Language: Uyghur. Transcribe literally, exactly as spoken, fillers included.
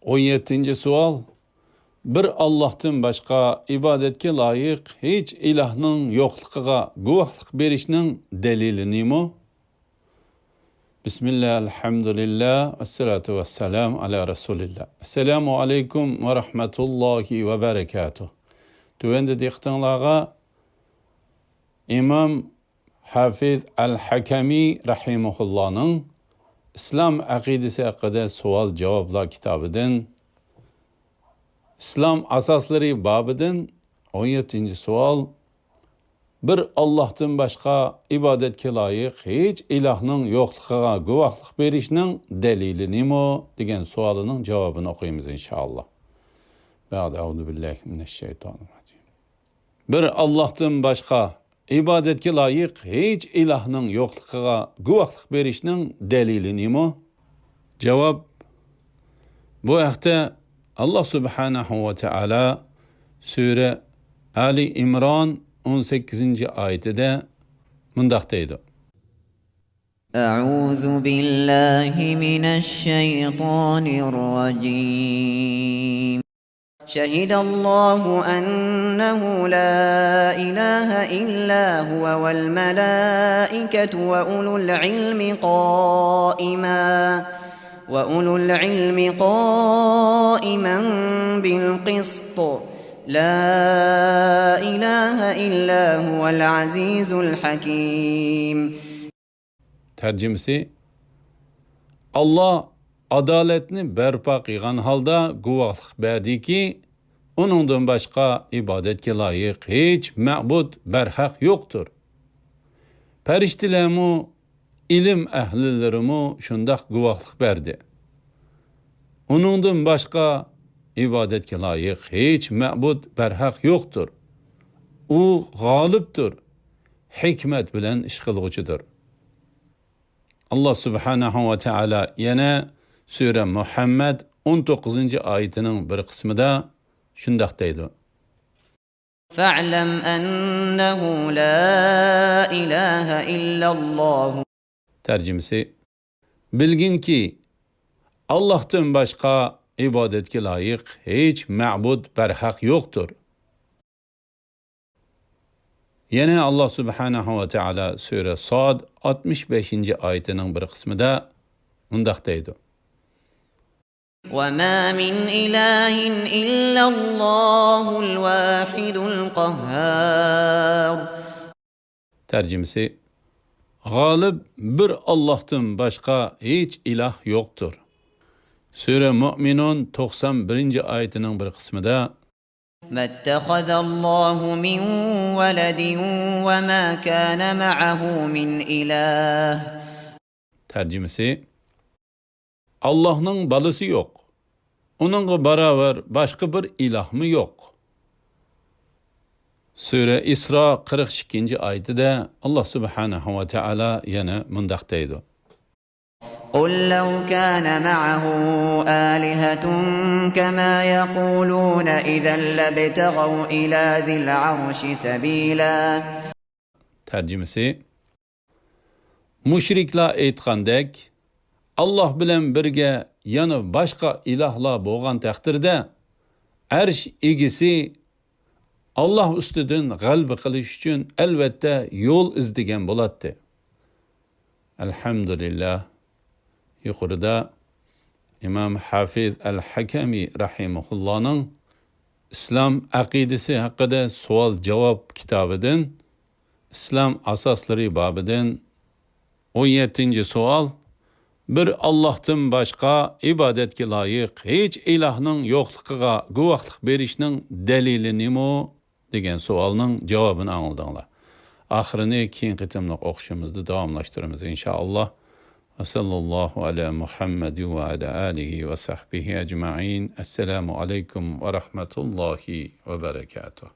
ئون يەتتىنچى سوئال. بىر ئاللاھتىن باشقا ئىبادەتكە لايىق ھېچ ئىلاھنىڭ يوقلۇقىغا گۇۋاھلىق بېرىشنىڭ دەلىلى نېمە؟ بىسمىللا، ئەلھەمدۇلىللا، ۋەسسالاتۇ ۋەسسالامۇ ئالا رەسۇلىللا. ئەسسالامۇ ئەلەيكۇم ۋە رەھمەتۇللاھى ۋە بەرەكاتۇھ. تۆۋەندە دىققىتىڭلارغا ئىمام ھافىز ئەل ھەكەمى رەھىمەھۇللانىڭ ئىسلام ئەقىدىسى ھەققىدە سوئال-جاۋابلار كىتابىدىن، ئىسلام ئاساسلىرى بابىدىن ئون يەتتىنچى سوئال. بىر ئاللاھتىن باشقا ئىبادەتكە لايىق ھېچ ئىلاھنىڭ يوقلۇقىغا گۇۋاھلىق بېرىشنىڭ دەلىلى نېمە؟ دېگەن سوئالىنىڭ جاۋابىنى ئوقۇيمىز، ئىنشائاللا. بەئدە، ئەئۇزۇ بىللاھى مىنەششەيتانىر راجىم. بىر ئاللاھتىن باشقا ئىبادەتكە لايىق ھېچ ئىلاھنىڭ يوقلۇقىغا گۇۋاھلىق بېرىشنىڭ دەلىلى نېمە؟ جاۋاب، بۇ ھەقتە ئاللا سۇبھانەھۇ ۋە تائالا سۈرە ئالى ئىمران ئون سەككىزىنچى ئايىتىدە مۇنداق دەيدۇ. أعوذ بالله من الشيطان الرجيم. شهد الله أنه لا إله إلا هو والملائكة وأولو العلم قائما، وأولو العلم قائما بالقسط، لا إله إلا هو العزيز الحكيم. تەرجىمىسى، ئاللا ئادالەتنى بەرپا قىلغان ھالدا گۇۋاھلىق بەردىكى، ئۇنىڭدىن باشقا ئىبادەتكە لايىق ھېچ مەبۇد بەرھەق يوقتۇر. پەرىشتىلەرمۇ، ئىلىم ئەھلىلىرىمۇ شۇنداق گۇۋاھلىق بەردى. ئۇنىڭدىن باشقا ئىبادەتكە لايىق ھېچ مەبۇد بەرھەق يوقتۇر. ئۇ غالىبتۇر، ھېكمەت بىلەن ئىش قىلغۇچىدۇر. ئاللا سۇبھانەھۇ ۋە تائالا يەنە سۈرە مۇھەممەد ئون توققۇزىنچى ئايىتىنىڭ بىر قىسمىدا شۇنداق دەيدۇ. فاعلم أنه لا إله إلا الله. تەرجىمىسى، بىلگىنكى، ئاللاھتىن باشقا ئىبادەتكە لايىق ھېچ مەبۇد بەرھەق يوقتۇر. يەنە ئاللا سۇبھانەھۇ ۋە تائالا سۈرە ساد ئاتمىش بەشىنچى ئايىتىنىڭ بىر قىسمىدا مۇنداق دەيدۇ. وما من إله إلا الله الواحد القهار. تەرجىمىسى، غالىب بىر ئاللاھتىن باشقا ھېچ ئىلاھ يوقتۇر. سۈرە مۇئمىنۇن توقسان بىرىنچى ئايىتىنىڭ بىر قىسمىدا، ما اتخذ الله من ولد وما كان معه من إله. تەرجىمىسى، ئاللاھنىڭ بالىسى يوق. ئۇنىڭغا باراۋەر باشقا بىر ئىلاھمۇ يوق. سۈرە ئىسرا قىرىق ئىككىنچى ئايىتىدە ئاللا سۇبھانەھۇ ۋە تائالا يەنە مۇنداق دەيدۇ. قل لو كان معه آلهة كما يقولون إذا لابتغوا إلى ذي العرش سبيلا. تەرجىمىسى، مۇشرىكلار ئېيتقاندەك، ئاللا بىلەن بىرگە يەنە باشقا ئىلاھلار بولغان تەقدىردە، ئەرش ئىگىسى ئاللا ئۈستىدىن غەلىبە قىلىش ئۈچۈن ئەلۋەتتە يول ئىزدىگەن بولاتتى. ئەلھەمدۇلىللا، يۇقىرىدا ئىمام ھافىز ئەل ھەكەمى رەھىمەھۇللانىڭ ئىسلام ئەقىدىسى ھەققىدە سوئال-جاۋاب كىتابىدىن، ئىسلام ئاساسلىرى بابىدىن ئون يەتتىنچى سوئال، بىر ئاللاھتىن باشقا ئىبادەتكە لايىق ھېچ ئىلاھنىڭ يوقلۇقىغا گۇۋاھلىق بېرىشنىڭ دەلىلى نېمە؟ دېگەن سوئالنىڭ جاۋابىنى ئاڭلىدىڭلار. ئاخىرىنى كېيىنكى قېتىملىق ئوقۇشىمىزدا داۋاملاشتۇرىمىز، ئىنشائاللا. ۋە ساللاللاھۇ ئەلا مۇھەممەد ۋە ئەلا ئالىھى ۋە سەھبىھى ئەجمەئىن. ئەسسالامۇ ئەلەيكۇم ۋە رەھمەتۇللاھى ۋە بەرەكاتۇھ.